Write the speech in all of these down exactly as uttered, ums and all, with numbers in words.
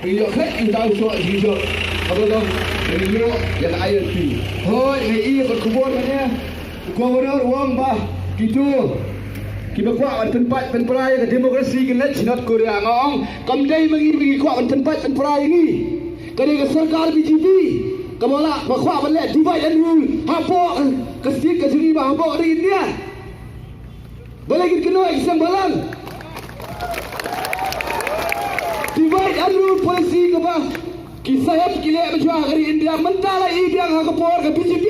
Ngi ïoh khleh ngi dau soh jingjop. Haba long ngi ïoh ïa ka I L P. Hooid, ngi ïoh ka khubor mynne. U Governor u ong ba kito kiba kwah ban pynpait pynpra ïa ka democracy kin leit sha North Korea. Nga ong kam dei ma ngi ba ngi kwah ban pynpait pynpra ïa ngi. Ka dei ka sorkar B J P kaba lah, ba kwah ban leh divide and rule hapoh ka state ka jong ngi bad hapoh ka ri India. Balei kin kynnoh ïa ki seng bhalang? Divide and rule policy kaba ki sahep ki leh mynta ha ka ri India, mynta la i biang ha ka por ka B J P.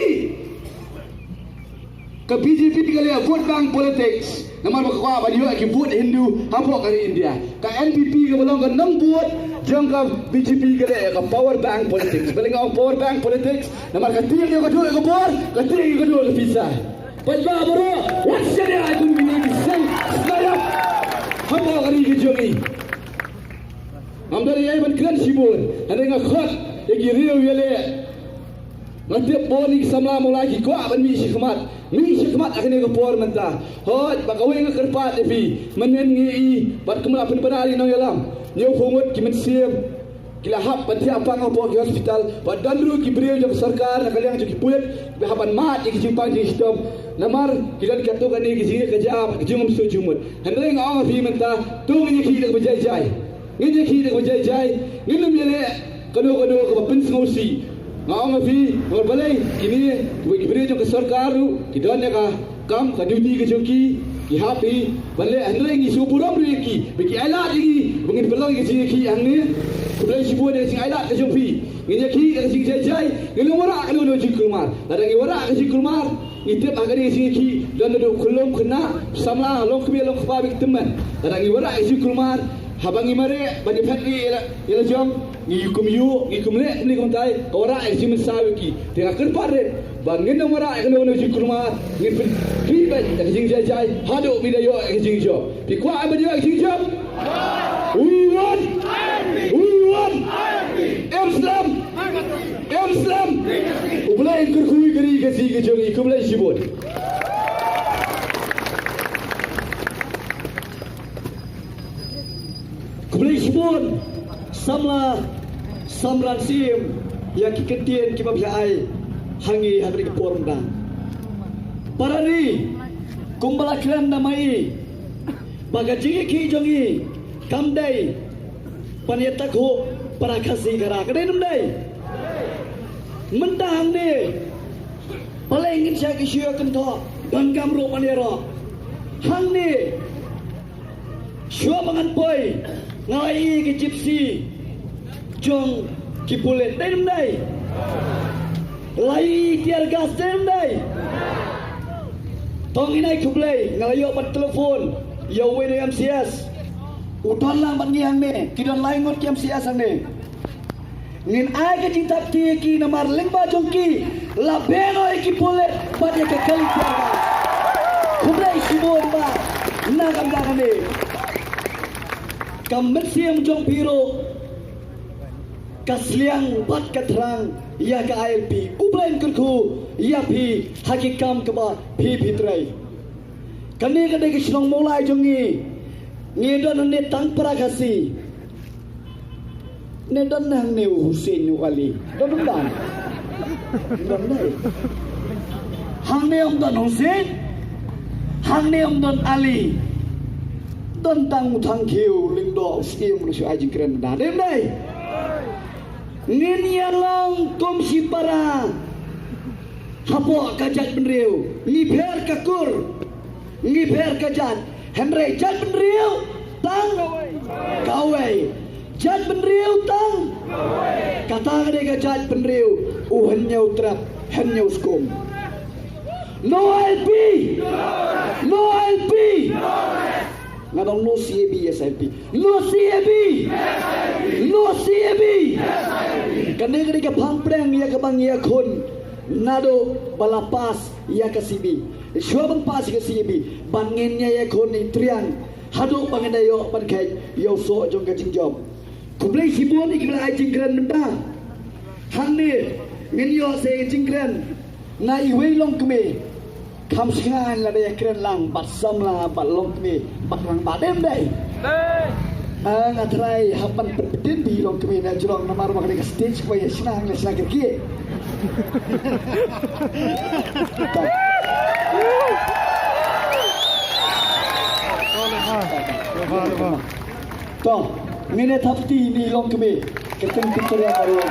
Ka B J P ka leh vote bank politics. Namar ba ka kwah ban ïoh ki vote Hindu hapoh ka ri India. Ka N P P kaba long ka nongbuh jong ka B J P ka leh ka power bank politics. Balei nga ong power bank politics? Namar ka tieng ïa ka duh ïa ka bor, ka tieng ïa ka duh ïa ka pisa. Paidbah baroh, wat shaniah ïa kum kine ki seng sniper hapoh ka ri ka jong ngi. Ngam don ei ei ban kren shibun, hynrei nga khot ïa ki riew ïaleh. Nga tip bun ki samla Mawlai ki kwah ban mih shakhmat, mih shakhmat ha kane ka por mynta. Hooid, ba kawei nga kyrpad ïa phi, mynnin ngi i bad kumba la pynbna ïa nongïalam, hynñiewphew ngut ki mynsiem ki la hap ban thiah pang hapoh ki hospital, bad don ruh ki briew jong ka sorkar na ka liang jong ki pulit kiba hap ban mad ïa ki jingpang jingshitom. Namar ki don katto katne ki jingïakajia bad ki jingmynsiem jingmut. Hynrei nga ong ha phi mynta, to ngin ïakhih da kaba jai jai. Ngin ïakhih da kaba jai jai, ngin ym ïaleh kano kano kaba pynsngewsih. Nga ong ha phi, namar balei, kine kiwei ki briew jong ka sorkar ruh ki don ïa ka kam ka duty ka jong ki, ki hap hi ban leh, hynrei ngi sngewburom ruh ïa ki ba ki ailad ïa ngi ba ngin pynlong ïa ka jingïakhih hangne. Khublei shibun ïa ka jingailad ka jong phi. Ngin ïakhih da ka jingjai jai, ngin ym wanrah kano kano jingkulmar. Lada ngi wanrah ka jingkulmar, ngi tip ha kane ka jingïakhih don naduh khyllung khynnah, samla, longkmie longkpa, ba ki tymmen. Lada ngi wanrah ka jingkulmar, haba ngi mareh ban ïaphet ïa la, ïa la jong, ngi kum ïuh, ngi kum leh kumne kumtai, ka wanrah ïa ka jingmynsaw ïa ki. Te nga kyrpad rit ba ngin ym wanrah ïa kano kano jingkulmar, ngin pynkhih beit ïa ka jingjai jai haduh ba ngin da ïoh ïa ka jingjop. Phi kwah ban ïoh ïa ka jingjop? We want, we want. Em slem, em slem. U Blei un kyrkhu ïa ka ri ka ji ka jong ngi. Khublei shibun. Khublei shibun samla Samran Syiem ïa ki kyntien kiba phi ai ha ngi ha kane ka por mynta. Para ri, kumba la kren da ma i, ba ka jingïakhih jong ngi kam dei ban ïatakhuh para Khasi ka Ra, ka dei ne ym dei? Mynta hangne balei ngin shah ki shuh kynthoh, donkam ruh ban ïaroh. Hangne shuwa ba ngan poi nga la ïohi ka jipsi jong ki pulit, dei ne ym dei? La ïohi tear gas, dei ne ym dei? To ngin ai khublei, nga la ïoh ban telephone ïa uwei na u M C S. U don lang bad ngi hangne, ki don lai ngut ki M C S hangne. Ngin ai ka jingthap kti ïa ki namar lyngba jong ki la beh noh ïa ki pulit bad ïa ka kali tear gas. Khublei shibun bah na ka bynta kane. Ka mynsiem jong phi ruh ka sliang bad ka thrang ïa ka I L P. U Blei un kyrkhu ïa phi ha ki kam kaba phi phi trei. Kane ka dei ka shnong Mawlai jong ngi. Ngi don hangne tang para Khasi. Ne don hangne u Hussein u Ali. Don, don, don. Don dei. Hangne ym don Hussein. Hangne ym don Ali. Don tang u Thangkhiew Lyngdoh, u Syiem, u shu ai jingkren da. Dei ym dei? Ngin ïa long kum shipara. Hapoh ka jaitbynriew ngi pher ka kur, ngi pher ka jait, hynrei jaitbynriew tang kawei. Jaitbynriew tang, kata ka dei ka jaitbynriew u Hynñiewtrep Hynñiewskum. No I L P! No I L P! Nga dang no C A B, yes I L P. No C A B! No C A B! Kane ka dei ka phang pdeng ïa kaba ngi ïakhun naduh ba la pass ïa ka C B. Shuwa ban pass ïa ka C B, ba ngin ïa ïakhun ïa i triang haduh ba ngin da ïoh ban kheit ïa u soh jong ka jingjop. Khublei shibun ïa kiba la ai jingkren mynta. Hangne ngin ïoh sa ïa ka jingkren na iwei longkmie. Kham shngaiñ lada ïa kren lang bad samla bad longkmie bad rangbah, dei ym dei? Ah, nga trai hap ban pynpyndin ba i longkmie na jrong namar ba ka dei ka stage ba ïa shna hangne shna kyrkieh. To, ngin ïa thap kti ïa i longkmie. Ka ktien Victoria baroh.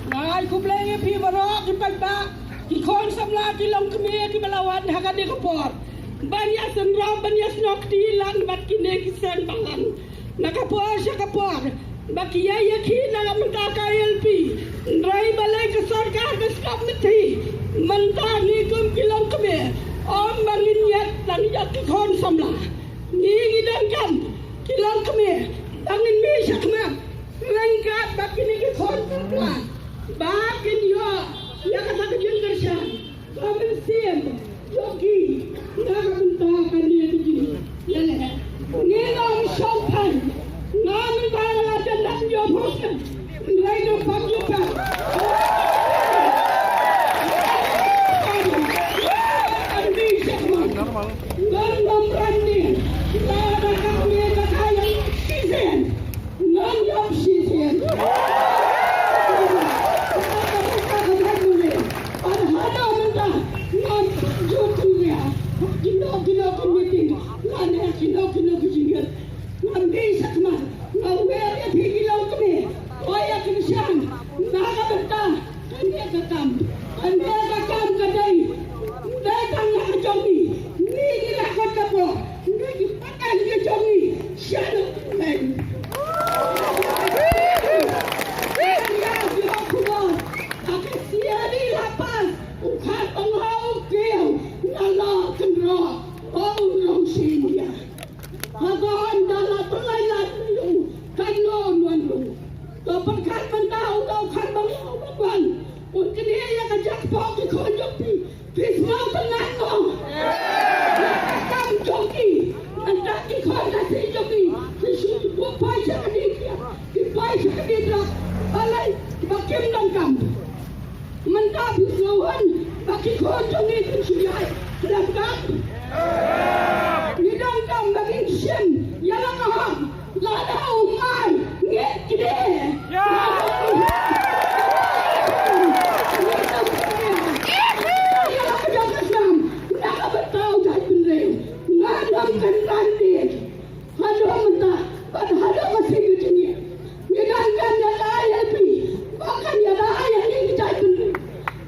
Nga ai khublei ïa phi baroh ki paidbah, ki khun samla, ki longkmie kiba la wan ha kane ka por ban ïa synrop, ban ïa snoh kti lang bad kine ki seng balang. Na ka por sha ka por ba ki ïa ïa ki na ka bynta ka I L P. Hynrei balei ka sorkar ka sngap mithi? Mynta ngi kum ki longkmie, ym ba ngin ïaid tang ïa ki khun samla. Ngi ngi donkam ki longkmie ba ngin mih shakhmat ryngkat bad kine ki khun samla ba kin ïoh ïa kata ka jingkyrshan. Ka mynsiem jong ki na ka bynta kane ka jingïaleh. Ngin ym shongthait. Nga mynta nga la jan dang ïoh pyrshah. Hynrei nga pang ïa ka. Ngan ym rem ne lada ka kmie ka kha ïa shisien. Ngan ïap shisien. Bad haduh mynta ngan ju pynïap. Kino kino ki meeting lane kino kino ki jingïeit. Ngan dei shakhmat, nga wer ïa phi ki longkmie. Ko ïa kyrshan na ka bynta kane ka kam. Kane ka kam ka dei, dei tang na ka jong ngi. Ngi ngi la khot ka por. Ngi ngi pat ka jong ngi. Sha ngi. Ïa ki khubor ba ka C A D la pass, u khat ba nga u kiew na la kynroh. O u long shin ïa. Haba ynda la pynlait lait ïa u, kan ïoh u wan ruh. To pyrkhat mynta u dei u khat ba ngi u wan. Un kynnoh ïa ka jackpot ki khun jong phi. Phi sngew tyngan mo? Ïa ka kam jong ki. Mynta ki khun ka seng jong ki. Ki shu buh paisa ka dei ki. Ki paisa ka dei drug. Balei? Ba kim donkam. Mynta phi sngewhun ba ki khun jong ngi kin shu ïaid khlem kam? Ngi donkam ba ngin shim ïa la ka hok. Lada um ai, ngin kdew. Ïa la ka jong ka snam na ka bynta u jaitbynriew. Nga donkam ban dei. Haduh mynta bad haduh ka sngi ka jingïeit, ngi dang kan ïada ïa phi, ba kan ïada ïa ngi ki jaitbynriew.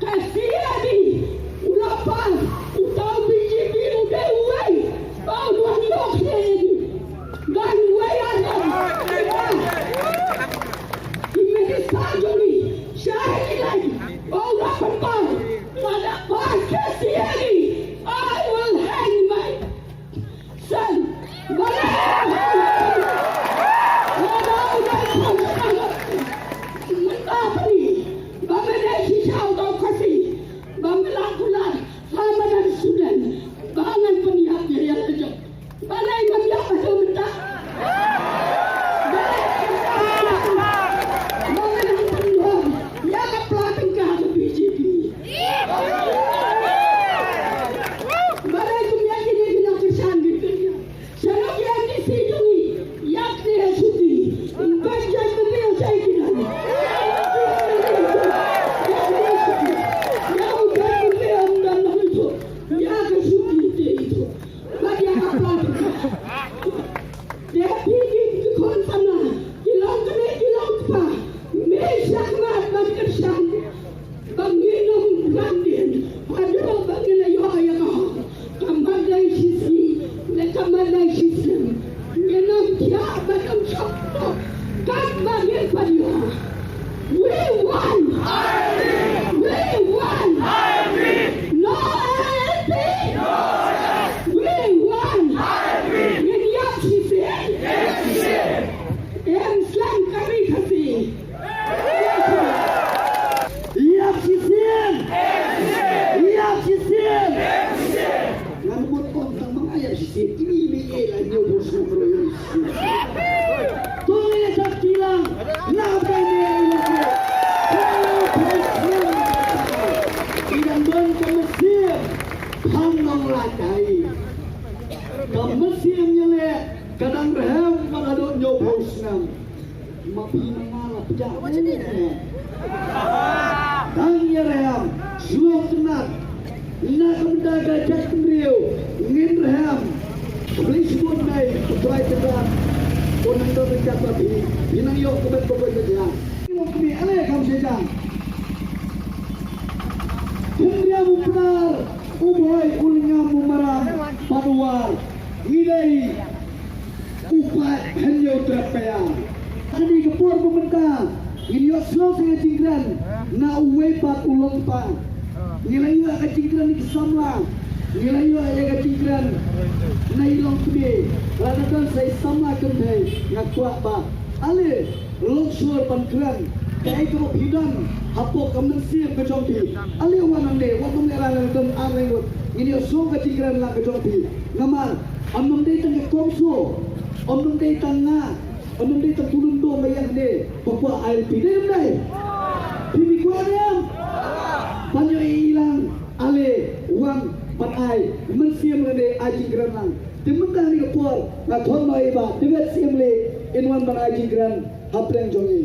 Ka C A D u la pass, uta u B J P u dei uwei Hynriew snem ma phi ma nga la pdiang. Tang ïa rhem, shu kynat. Na ka bynta ka jaitbynriew ngin rhem. Please, bun dei, U Trai Trai. Bun nang don ka ba phi, phi nang ïoh ka ban ba phi. Kmie ale kam sejang. Hynriew u Pnar, u Bhoi, u Lyngngam, u Maram bad u War. Ngi dei u paid Hynñiewtrep Paiar. Kane ka por ba mynta ngin ïohsngew ïa ka jingkren na uwei pat u longpa. Ngi la ïoh ïa ka jingkren na ki samla. Ngi la ïoh ïa ka jingkren na i longkmie. Lada don sa i samla kynthei, nga kwah ba ale longshor ban kren kaei kaba phi don hapoh ka mynsiem ka jong phi. Ale wan hangne, wat nym lehrain, lada don ar lai ngut, ngin ïohsngew ka jingkren lang ka jong phi. Namar ym dei tang ka CoMSO, ym dei tang nga, ym dei tang u Lyngdoh ba ïeng hangne ba kwah ai phi, dei ym dei? Phi, phi kwah ne em? Ban ïohi lang, ale wan ban ai mynsiem lane ai jingkren lang. Te mynta kane ka por nga khot noh ïa i Bah David Syiemlieh in wan ban ai jingkren hapdeng jong ngi.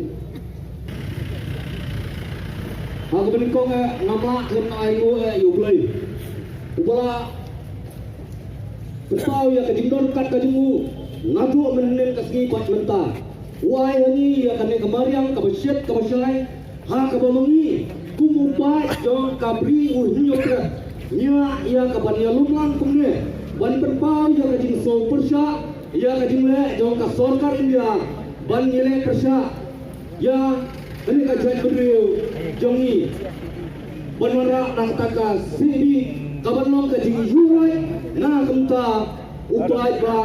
Ha kaba nyngkong, eh, ngam lah khlem ai nguh, eh, ïa U Blei uba la pynpaw ïa ka jingdon kat ka jong u naduh mynhynnin ka sngi bad mynta. U ai ha ngi ïa kane ka mariang kaba shit kaba shai, ha kaba ma ngi kum u paid jong ka Ri U Hynñiewtrep ngi ïa ka ban ïalum lang kumne, ban pynpaw ïa ka jingsngew pyrshah ïa ka jingleh jong ka sorkar India, ban ïaleh pyrshah ïa kane ka jaitbynriew jong ngi. Ban wanrah na kata ka CAB kaban long ka jingïuhroit na ka bynta u paid ba,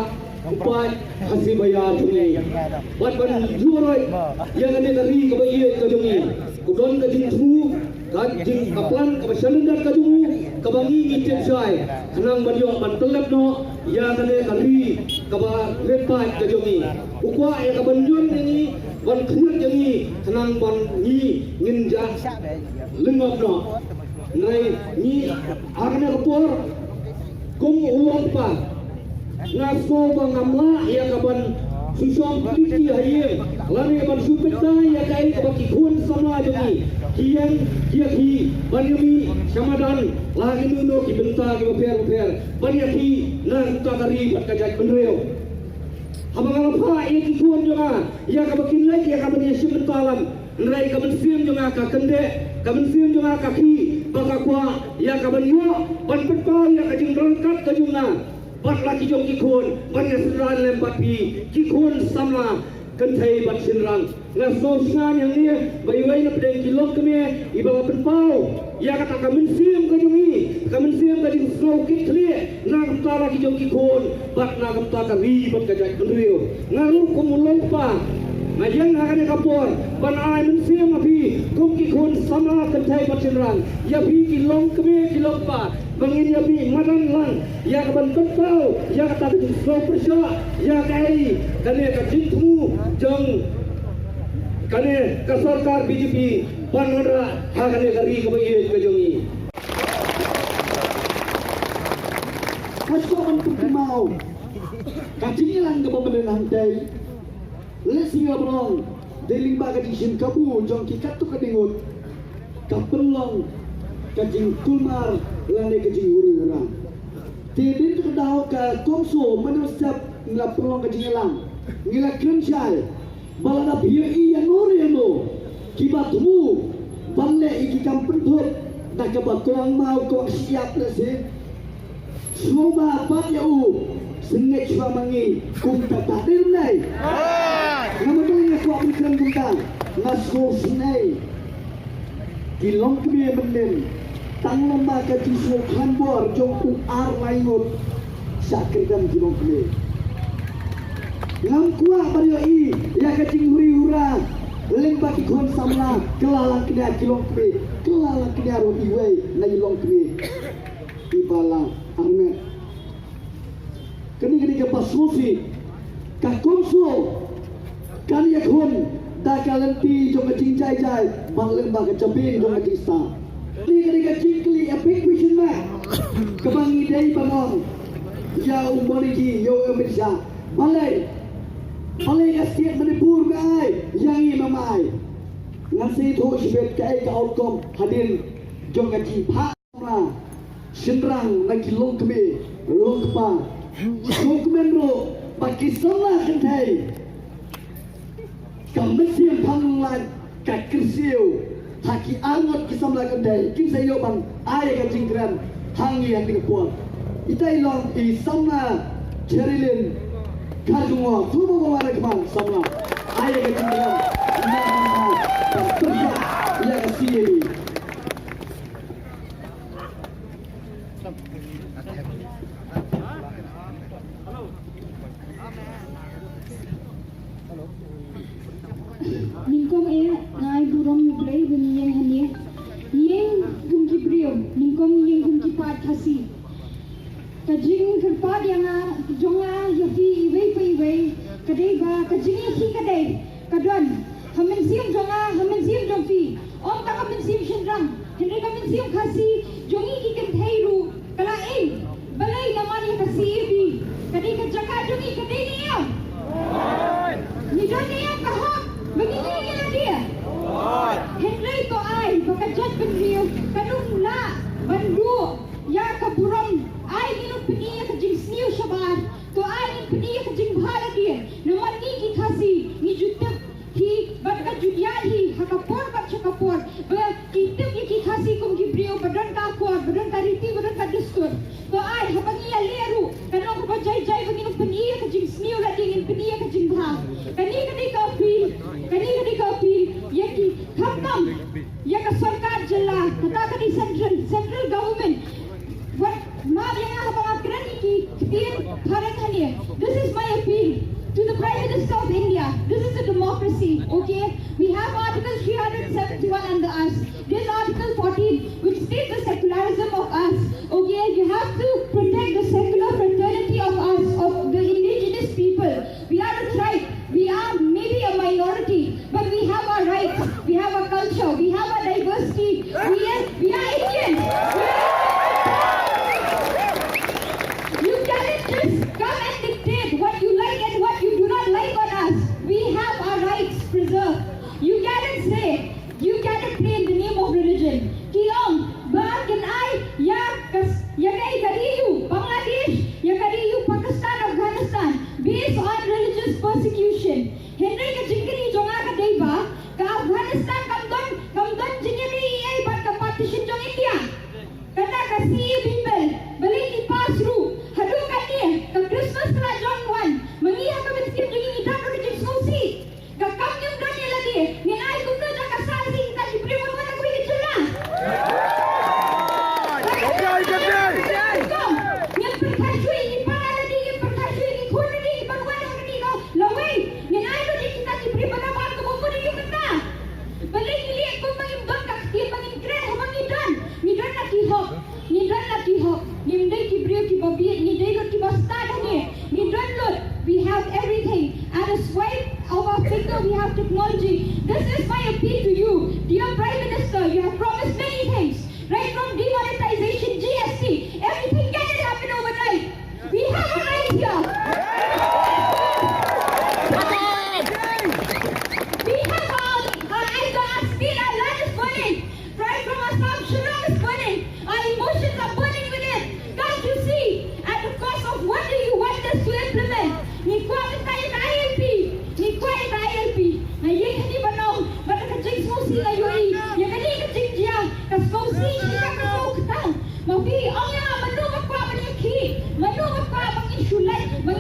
u paid Khasi Bhaiar jong ngi. Bad ban ïuhroit ïa kane ka ri kaba ïeit ka jong ngi. Ka don ka jingthmu, ka jing, ka plan kaba shalyndet ka jong u, kaba ngi ngi tip shai khnang ban ïoh ban pyllep noh ïa kane ka ri kaba rit paid ka jong ngi. U kwah ïa ka ban ïoh ïa ngi, ban khñiot ïa ngi khnang ban ngi ngin jah lyngngop noh. Hynrei ngi ha kane ka por kum u longpa, nga sngew ba ngam lah ïa ka ban shu shong kylli ha ïing lane ban shu pyntai ïa kaei kaba ki khun samla jong ngi ki ïeng ki ïakhih ban ïa mih sha madan la ha kino kino ki bynta kiba pher bapher ban ïakhih na ka bynta ka ri bad ka jaitbynriew. Haba nga la phah ïa ki khun jong nga ïa kaba kin leit ïa ka ban ïashim bynta lang, hynrei ka mynsiem jong nga ka kyndit, ka mynsiem jong nga ka khih ba ka kwah ïa ka ban ïoh ban pynpaw ïa ka jingdon kat ka jong nga bad la ki jong ki khun, ban ïasynran lem bad phi ki khun samla kynthei bad shynrang. Nga sngew sngewsih hangne ba iwei na pdeng ki longkmie iba la pynpaw ïa kata ka mynsiem ka jong ngi, ka mynsiem ka jingsngew kit khlieh na ka bynta la ki jong ki khun bad na ka bynta ka ri bad ka jaitbynriew. Nga ruh kum u longpa nga ïeng ha kane ka por ban ai mynsiem ha phi kum ki khun samla kynthei bad shynrang, ïa phi ki longkmie ki longpa, ba ngin ïa mih madan lang ïa ka ban pynpaw ïa kata ka jingsngew pyrshah ïa kaei kane ka jingthmu jong kane ka sorkar BJP ban wanrah ha kane ka ri kaba ïeit ka jong ngi. Ka shu ban pynkynmaw ka jingïalang kaba mynnin hangtei. Lehse nga ban ong dei lyngba ka jingshim kabu jong ki katto katne ngut, ka pynlong ka jingkulmar lane ka jinghuri hura. Te dei ka daw ka CoMSO mynno step ngi la pynlong ka jingïalang, ngi la kren shai ba lada phi ïohi ïano re ïano kiba thmu ban leh ïa ki kam pynthut da kaba kong maw kong shyiap lehse, sngewbha bat ïa u, sngewbha shuwa ma ngi kumta, dei ne em? Nga mynta nga kwah ban kren kumta, nga sngewsynei. Ki longkmie mynnin tang lem bad ka jingsngewkhlaiñ bor jong u ar lai ngut sha kyndem ki longkmie. Ngam kwah ban ïohi ïa ka jinghuri hura lyngba ki khun samla, kylla lang kñia ki longkmie, kylla lang kñia ruh iwei na i longkmie iba la armet. Kane kane ka ba sngewsih, ka CoMSO kan ïakhun da ka lynti jong ka jingjai jai bad lyngba ka jabieng jong ka jingstad. Kane kane ka jingkylli, a big question mark, kaba ngi dei ban ong ïa u Modi, ïa u Amit Shah. Balei, balei State Manipur me ai, ïa ngi me mai. Ngan sa ïathuh shibit kaei ka outcome hadien jong ka jingphah samla shynrang na ki longkmie longkpa. Longkmen ruh ba ki samla kynthei. Ka mynsiem phanglad ka kyrsiew ha ki arngut ki samla kynthei kin sa ïoh ban ai ka jingkren ha ngi ha kane ka por. Ita i long i samla Cherilyn Kharjungwa, tu ba ba la kman samla ai ka jingkren na ka pyrshah ïa ka C A A. Nyngkong eh nga ai burom ïa U Blei ba ngi ïeng hangne. Ngi ïeng kum ki briew, nyngkong ngi ïeng kum ki paid Khasi. Ka jingkyrpad ïa nga, jong nga ïa phi iwei pa iwei ka dei ba ka jingïakhih ka dei ka don ha mynsiem jong nga, ha mynsiem jong phi. Ym tang ka mynsiem shynrang, hynrei ka mynsiem Khasi jong ngi ki kynthei ruh ka la ïeng. Balei? Namar ïa ka C A A B ka dei ka jaka jong ngi, ka dei ne em? Ngi don ne em ka hok ba ngi ïeng ïa lade? Hynrei to ai ba ka jaitbynriew kan ym lah ban duh ïa ka burom. Ai ngin ym pyni ïa ka jingsniew shabar, to ai ngin pyni ïa ka jingbha lade. Namar ngi ki Khasi ngi ju tip hi bad ka ju ïaid hi ha ka por bad sha ka por ba ki tip ïa ki Khasi kum ki briew ba don ka akor, ba don ka riti, ba don ka dustur. To ai haba ngi ïaleh ruh kan long kaba jai jai ba ngin ym pyni ïa ka jingsniew lade, ngin pyni ïa ka jingbha. Kane ka dei ka appeal, kane ka dei ka appeal ïa ki, khamtam ïa ka sorkar jylla, kata ka dei central, central government. Wat map ïa nga haba nga kren ïa ki ktien phareng hangne. This is my appeal to the Prime Minister of India. This is a democracy, okay? We have Article three hundred seventy-one under us. There's Article fourteen, which states the secularism of us. Okay, you have to protect the secular fraternity of us, of the indigenous people. We are a tribe. We are maybe a minority, but we have our rights. We have our culture. We have our diversity. We are, we are Indians. We are, you cannot just come and dictate what you like and what you do not like on us. We have our rights preserved. You cannot say, you cannot play in the name of religion. Ki ong ba kin ai ïa ka, ïa ka, ïa ka ri u Bangladesh, ïa ka ri u Pakistan, Afghanistan, based on religious persecution. Hynrei ka jingkylli jong nga ka dei ba ka Afghanistan kam don, kam don jingïadei ei ei bad ka partition jong India. Kata ka C A A B bill balei ki pass ruh? Haduh katne ka Christmas ka la jan wan, ma ngi ha ka mynsiem jong ngi ngi don ruh ka jingsngewsih. Ka kam ngim don ïa lade, ngin ai kumno jong ka sah sha kita ki briew ban wan na kawei ka jylla? Ngin pyrkhat shuh ïa ki para lade, ngin pyrkhat shuh ïa ki khun lade ban wan ha kane ka lawei. Ngin ai lut ïa kita ki briew ban wan kaba mut ïa u kata. Balei ngi leh kumba ngim don ka ktien ba ngin kren haba ngi don? Ngi don la ki hok. Ngi don la ki hok, ngim dei ki briew kiba bieit, ngi dei lut kiba stad hangne. Ngi don lut, we have everything. At a swipe of our finger, we have technology. This is my appeal to you, dear Prime Minister. You have promised many things, right from demonetization, G S T, everything. Can it happen overnight? We have a right here. We have our, our anger, our spleen, our land is burning. Right from Assam, Shillong is burning. Our emotions are burning with it. Can't you see? At the cost of what do you want us to implement? Ngi kwah ban tah ïa ka I L P. Ngi kwah ïa ka I L P. Nga ïeng hangne ban ong, bad ka jingsngewsih nga ïohi ïa kane ka jingjia, ka sngewsih shi ka sngewthuh. Ma phi ong ïa nga mano ba kwah ban ïakhih, mano ba kwah ban ïashu lait, ban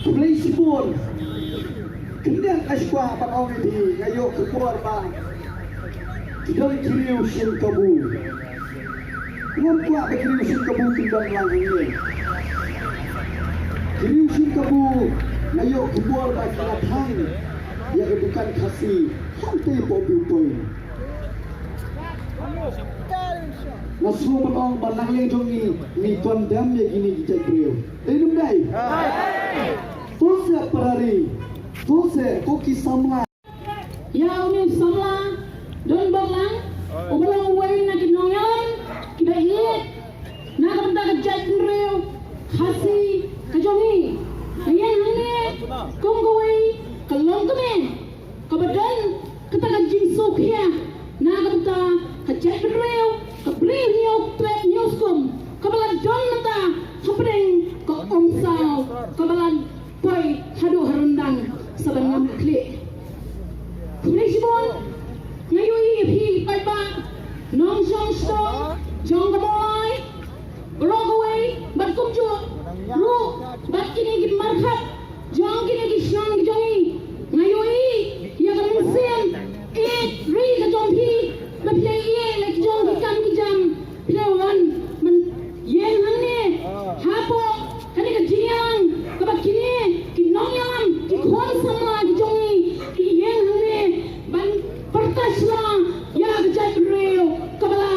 Khublei shibun. Kyndiah ka shuwa ban ong ïa phi, nga ïoh khubor ba ki don ki riew shin kabu. Ngam kwah ba ki riew shin kabu kin don lang hangne. Ki riew shin kabu, nga ïoh khubor ba ki la thang ïa ka dukan Khasi hangtei hapoh View Point. Nga sngew ban ong ba na liang jong ngi, ngi condemn ïa kine ki jait briew. Dei ne ym dei? To seh para ri, to seh ko ki samla. Ïa une u samla Donbok Lang, uba long uwei na ki nongïalam kiba ïeit na ka bynta ka jaitbynriew Khasi ka jong ngi. Nga ïeng hangne kum kawei ka longkmie kaba don kata ka jingsngewkhia na ka bynta ka jaitbynriew, ka Bri Hynñiewtrep Hynñiewskum kaba la don mynta hapdeng ka Umsaw kaba la poi haduh ha ryndang sa ban ngam khlieh. Khublei shibun. Nga ïohi ïa phi paidbah nongshong shnong jong ka Mawlai baroh kawei bad kumjuh ruh bad kine ki markhap jong kine ki shnong ki jong ngi. Nga ïohi ïa ka mynsiem ïeit ri ka jong phi ba phi la ïeit la ki jong ki kam ki jam. Phi la wan ban ïeng hangne hapoh kane ka jingïalang kaba kine ki nongïalam ki khun samla ki jong ngi ki ïeng hangne ban pyrta sla ïa ka jaitbynriew kaba la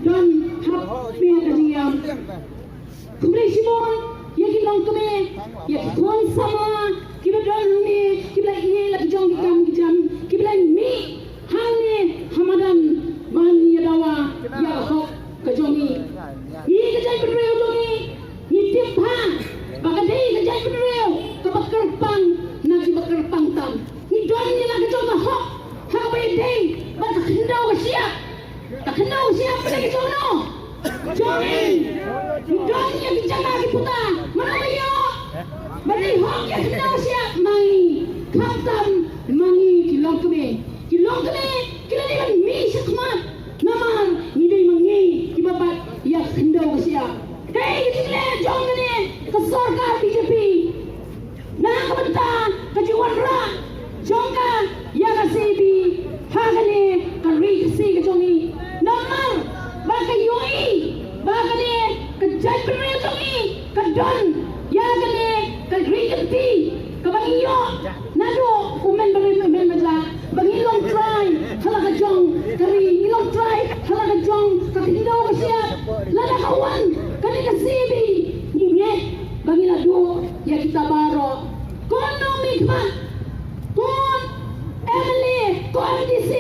don hapdeng ka jingïalang. Khublei shibun ïa ki longkmie, ïa ki khun samla kiba don hangne, kiba la ïeit la ki jong ki kam ki jam, kiba la mih hangne ha madan ban ïa dawa ïa ka hok ka jong ngi. Ngi ka jaitbynriew jong ngi, ngi tip bha ba ka dei ka jaitbynriew kaba kyrpang na kiba kyrpang tam. Ngi don ïa la ka jong ka hok ha kaba ïadei bad ka khyndew ka shyiap. Ka khyndew ka shyiap ka dei ka jong no? Jong ngi. Ngi don ïa ki jaka ki puta. Mano ba ïoh ba dei hok ïa ka khyndew ka shyiap? Ma ngi. Khamtam ma ngi ki longkmie. Ki longkmie ki la dei ban mih shakhmat. Namar ngi dei ma ngi kiba bat ïa ka khyndew ka shyiap. Kaei ka jingleh jong kane ka sorkar B J P? Na ka bynta ka jingwanrah jong ka ïa ka C A B ha kane ka ri Khasi ka jong ngi. Namar ba ka ïohi ba kane ka jaitbynriew jong ngi ka don ïa kane ka ri kynti kaba ngi ïoh naduh u men barim u men bajah. Ba ngi long trai ha la ka jong ka ri, ngi long trai ha la ka jong ka khyndew ka shyiap. Lada ka wan kane ka C A B, ngi ngeit ba ngi la duh ïa kita baroh. Ko nongmihkhmat, ko M L A, ko M D C,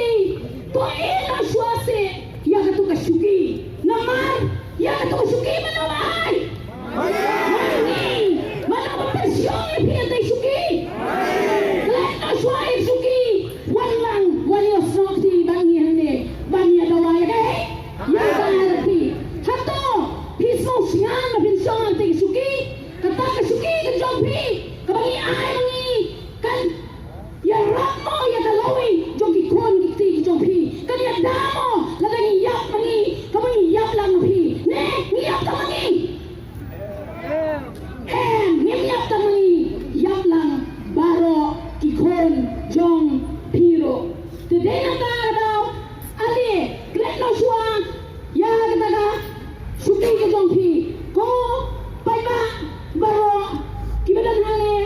ko ïeh noh shuwa seh ïa katu ka shuki. Namar ïa katu ka shuki mano ba ai? Ma ngi. Mano ba pynshong ïa phi ïa katu ka shuki? Klet noh shuwa ïa ka shuki. Wan lang, wan ïohsngew kti bad ngi hangne ban ïa dawa ïa kaei? Ïa ka R P. Hato phi sngewsynei ba phin shong ïa katu ka shuki? Kata ka shuki ka jong phi kaba ngi ai ma ngi kan ïarap mo ïa ka lawei jong ki khun ki kti ki jong phi? Kan ïada mo lada ngi ïap ma ngi kaba ngi ïap lang ma phi? Ne ngi ïap tang ma ngi? Em, ngim ïap tang ma ngi, ïap lang baroh ki khun jong phi ruh. Te dei nangta ka daw Ale klet noh shuwa ïa kata ka shuki ka jong phi. Ko paidbah baroh kiba don hangne,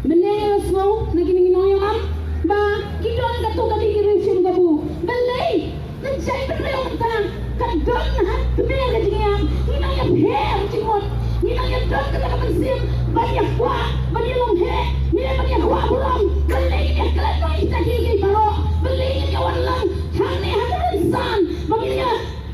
mynne nga sngew na kine ki nongïalam ba ki don katto katne ki riew shim kabu. Balei na jaitbynriew mynta ka don ha kmie ka jingïap? Ngi nang ïapher jingmut, ngi nang ïadon kata ka mynsiem ban ïakwah, ban ïalong heh, ngi ban ïakwah burom. Balei ngin ïaklet noh ïa kita kiei kiei baroh? Balei ngin ïawan lang hangne ha ka rynsan ba ngin ïa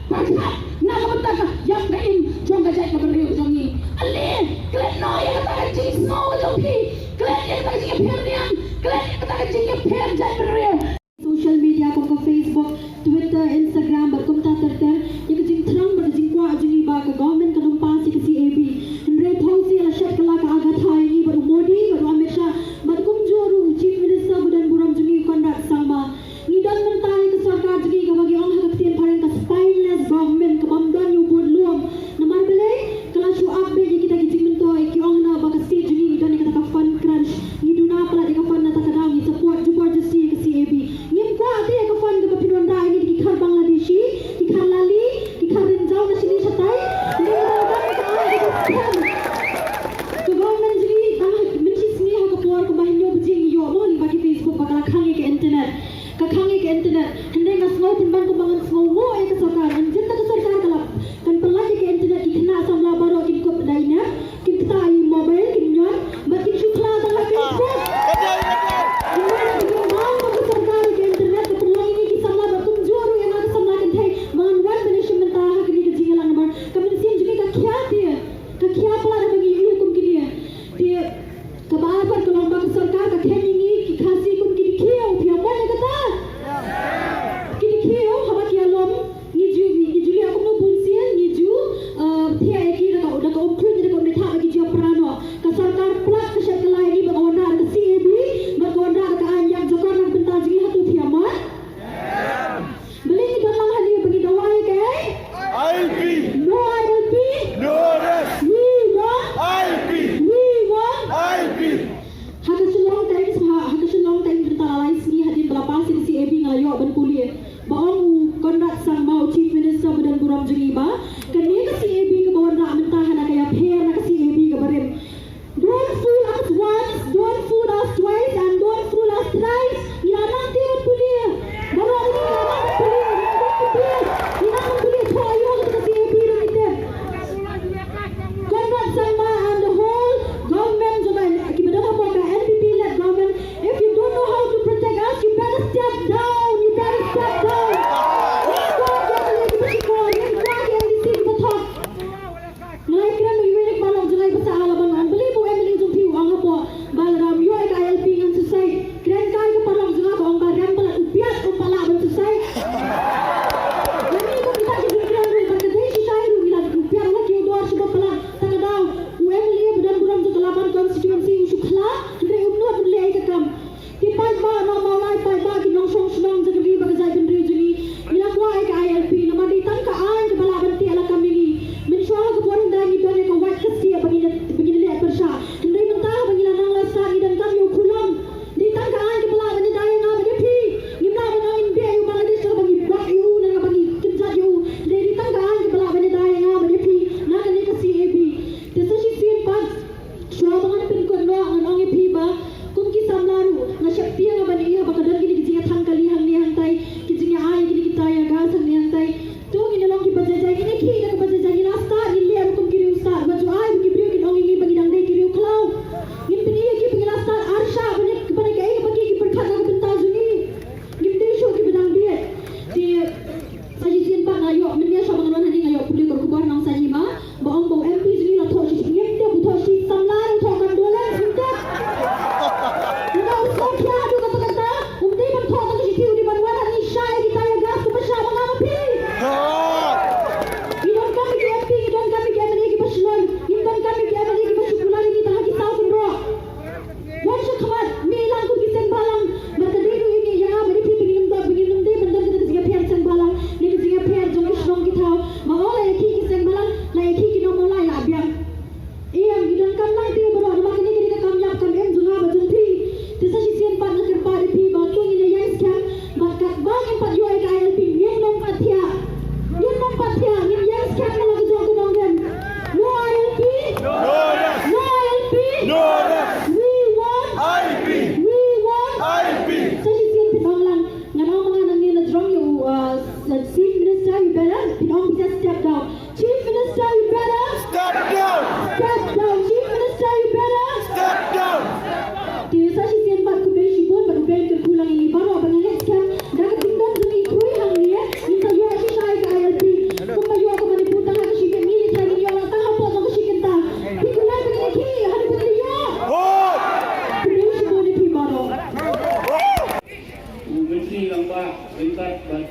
pyrkhat na ka bynta ka ïap ka im jong ka jaitbynriew jong ngi? Ale klet noh ïa kata ka jingsngew ka jong phi, klet ïa kata ka jingïapher niam, klet ïa kata ka jingïapher jaitbynriew. Social media kum ka Facebook, Twitter, Instagram bad kumta ter ter, ïa ka jingthrang bad ka jingkwah jong ngi ba ka government kan ym pass ïa ka C A B. Hynrei phewse la shet kylla ka Agatha ïa ngi bad u Modi bad u Amit Shah bad kumjuh ruh u Chief Minister ba don burom jong ngi u Conrad Sangma. Ngi don mynta ïa ka sorkar jong ngi kaba ki ong ha ka ktien phareng ka spineless government kaba ym don ïa u budlum. Namar balei? Ka la shu ap beit ïa kita ki jingmyntoi, ki ong hana ba ka state jong ngi ngi don ïa kata ka fund crunch.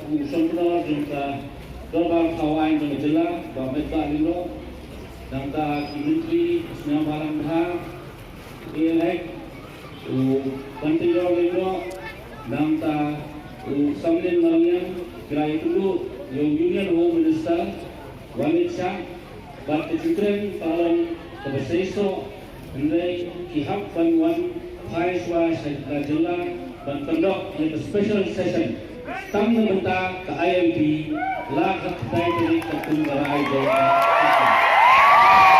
U Shongknor jong ka Dorbar Thaw Aiñ jong ka jylla, Bah Metbah Lyngdoh, nangta ki myntri, sniawbhalang bha, A L Hek, u Banteidor Lyngdoh, nangta u Samlin Marliang, ki la ïakynduh ïa u Union Home Minister Walid Shah, bad ka jingkren ka long kaba seisoh, hynrei ki hap ban wan phai shuwa sha ka jylla ban pyndap ïa ka special session. Tang na bynta ka I M P, la ka khyndai tarik ka Kum ka Rai jong ka.